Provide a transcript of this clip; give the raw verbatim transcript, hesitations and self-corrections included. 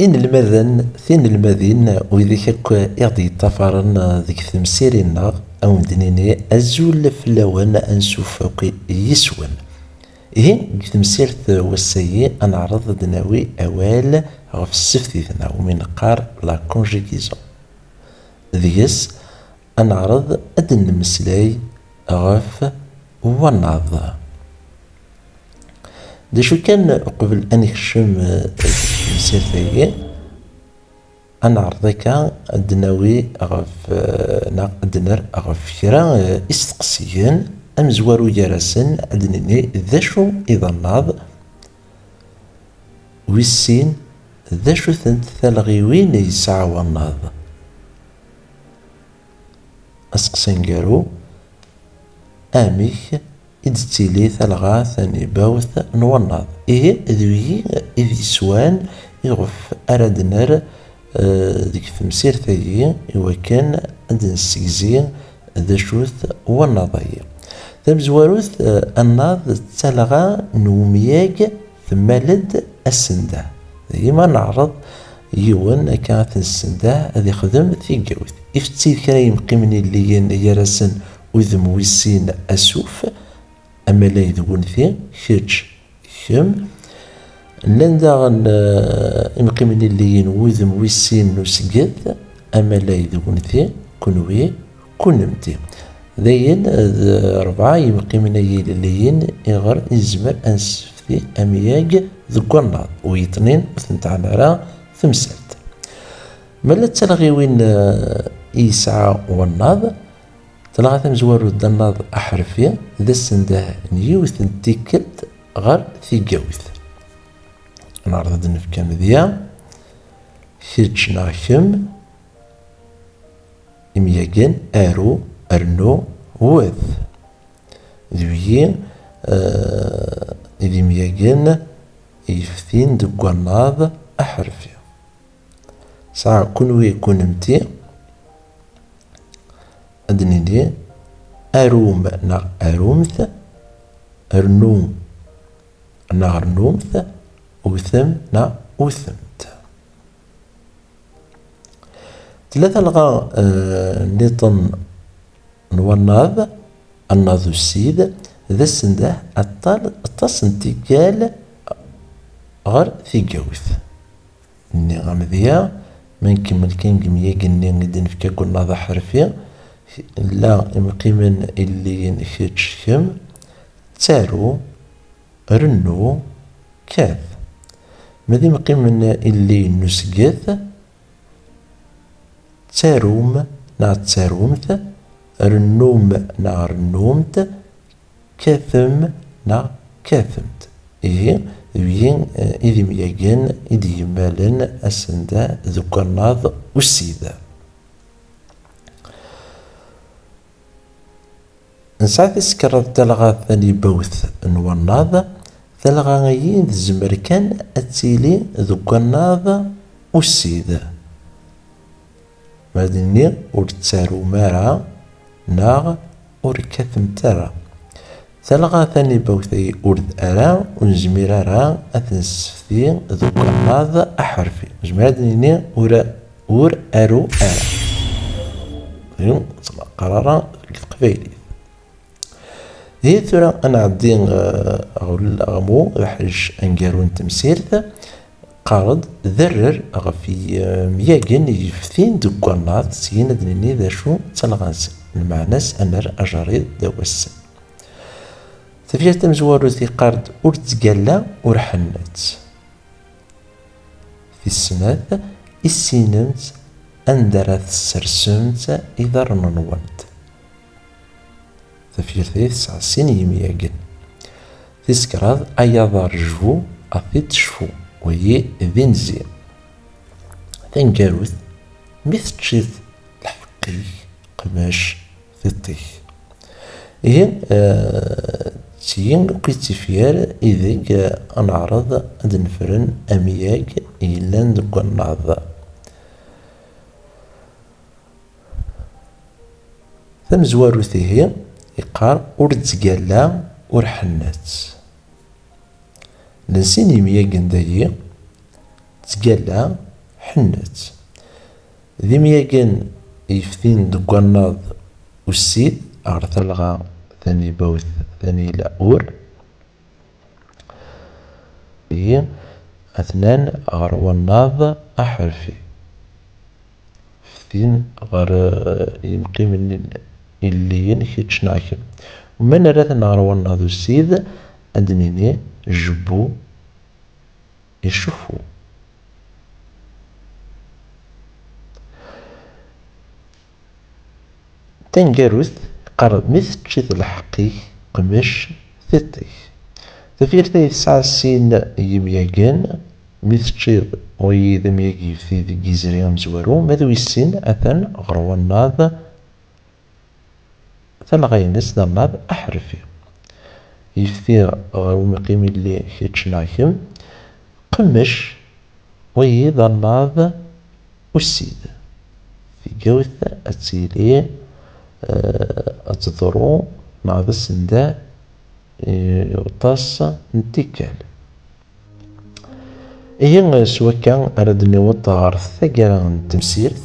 Inelmaden, tinelmadin, widak akk i ɣ-d-yeṭṭafaren deg temsirin-nneɣ, ad wen-d-nini azul fell-awen, ansuf akk yis-wen. Ihi, deg temsirt n wass-agi, ad neɛreḍ ad d-nawi awal ɣef tseftit-nneɣ, umi neqqar la conjugaison. Deg-s, ad neɛreḍ ad d-nemmeslay ɣef wannaḍ. D acu kan, uqbel ad nekcem, eh, deg temsirt-agi, ad neɛreḍ akka ad d-nawi ɣef, eh, neɣ ad d-nerr ɣef kra, eh, isteqsiyen. Amezwaru gar-asen, ad d-nini d acu i d annaḍ, wis sin, d acu-tent talɣiwin yesɛa wannaḍ. Aseqsi aneggaru, amek i d-tettili talɣa tanibawt n wannaḍ? Ihi, d wiyi i d yeswan iɣef ara d-nerr, eh, deg temsirt-agi, iwakken ad d-nessegzi d acu-t wannaḍ-agi. Tamezwarut, eh, annaḍ d talɣa n umyag temmal-d asendah. Dagi ma neɛreḍ yiwen akka ad t-nessendah ad ixdem tigawt. Ifetti kra yemqqimen illiyen gar-asen udem wis sin asuf, amalay d gunti, kečč, kemm. Llan daɣen, eh, imqimen illiyen wudem wis sin n usget, amalay d gunti, kunwi, kunemti. Dayen, d rebɛa yimqimen-agi ilelliyen iɣer i nezmer ad nessefti amyag deg wannaḍ, u yeṭnin ur ten-tɛan ara temsalt. Ma llant talɣiwin, eh, i yesɛa wannaḍ, talɣa tamezwarut d annaḍ aḥerfi, d asendah n yiwet n tikkelt ɣer tigawt. Neɛreḍ ad d-nefk amedya, kečč neɣ kemm, imyagen, aru, rnu, wet. D wiyi, eh, i d imyagen yeftin deg wannaḍ aḥerfi. Sɛa kunwi, kunemti, ad d-nini arum neɣ arumt, rnu neɣ rnumt, wtem neɣ wtemt. Tella talɣa, eh, nniḍen n wannaḍ, annaḍ ussid, d asendah aṭal, aṭas n tikkal ɣer tigawt. Nniɣ amedya, ma nkemmel kan deg imyagen-nni i d-nefka deg unnaḍ aḥerfi, la imqimen illiyen kečč, kemm, ttaru, rennu, kat. Ma d imqimen illiyen n usget, ttarum neɣ ttarumt, rennum neɣ rennumt, katem neɣ katemt. Ihi, d wiyi, eh, i d imyagen i d-yemmalen asendah deg wannaḍ ussid. Nesɛa tis kraḍ talɣa tanibawt n wannaḍ. Talɣa-agi tezmer kan ad tili deg wannaḍ ussid. Ma d-nni ur ttarum ara neɣ ur kkatemt ara. Talɣa tanibawt-agi ur d ara, ur nezmir ara ad t-nessefti deg wannaḍ aḥerfi. Nezmer ad d-nini ur, ur aru ara. Ur nettmaqqar ara deg teqbaylit. Ihi tura ad nɛeddi, eh, ɣer uleɣmu, lḥejj aneggaru n temsirt. Qqar-d, derrer ɣef yimyagen yeftin deg wannaḍ, syin ad d-nini d acu d talɣa-nsen, lmeɛna-s ad nerr ajerriḍ ddaw-asen. Tafyirt tamezwarut iqqar-d, ur ttgalla, ur ḥennet. Tis snat, issinemt anda ara tessersemt iḍarren-nwent. Tafyirt-agi tesɛa sin yimyagen. Tis kraḍ, ay aḍar jbu, a t-id-tecfu, wagi d inzi. Taneggarut, mi teččiḍ lḥeqq-ik, qmec tiṭ-ik. Ihi, eh, d tigi akk i d tifyar ideg, eh, ad neɛreḍ ad nefren amyag yellan deg wannaḍ. Tamezwarut ihi, yeqqar: ur ttgalla, ur ḥennet. Llan sin yimyagen dagi: ttgalla, ḥennet. D imyagen yeftin deg wannaḍ ussid ɣer talɣa tanibawt tanila ur. Ihi, atnan ɣer wannaḍ aḥerfi. Ftin ɣer, eh, yimqimen illiyen kečč neɣ kemm. Ma nerra-ten ɣer wannaḍ ussid, ad d-nini jebbu, iceffu. Taneggarut, qqar: mi teččiḍ lḥeqq-ik, qmec tiṭ-ik. Tafyirt-a tesɛa sin yimyagen. Mi teččiḍ, wayi d amyag yefti deg yizri amezwaru, ma d wis sin atan ɣer wannaḍ, talɣa-ines d annaḍ aḥerfi. Yefti ɣer umqim illi kečč neɣ kemm, qmec, wayi d annaḍ ussid. Tigawt ad tili, eh, ad teḍru neɣ d asenda i uṭas n tikkal. Ihi s wakka ara d-niweḍ ɣer taggara n temsirt.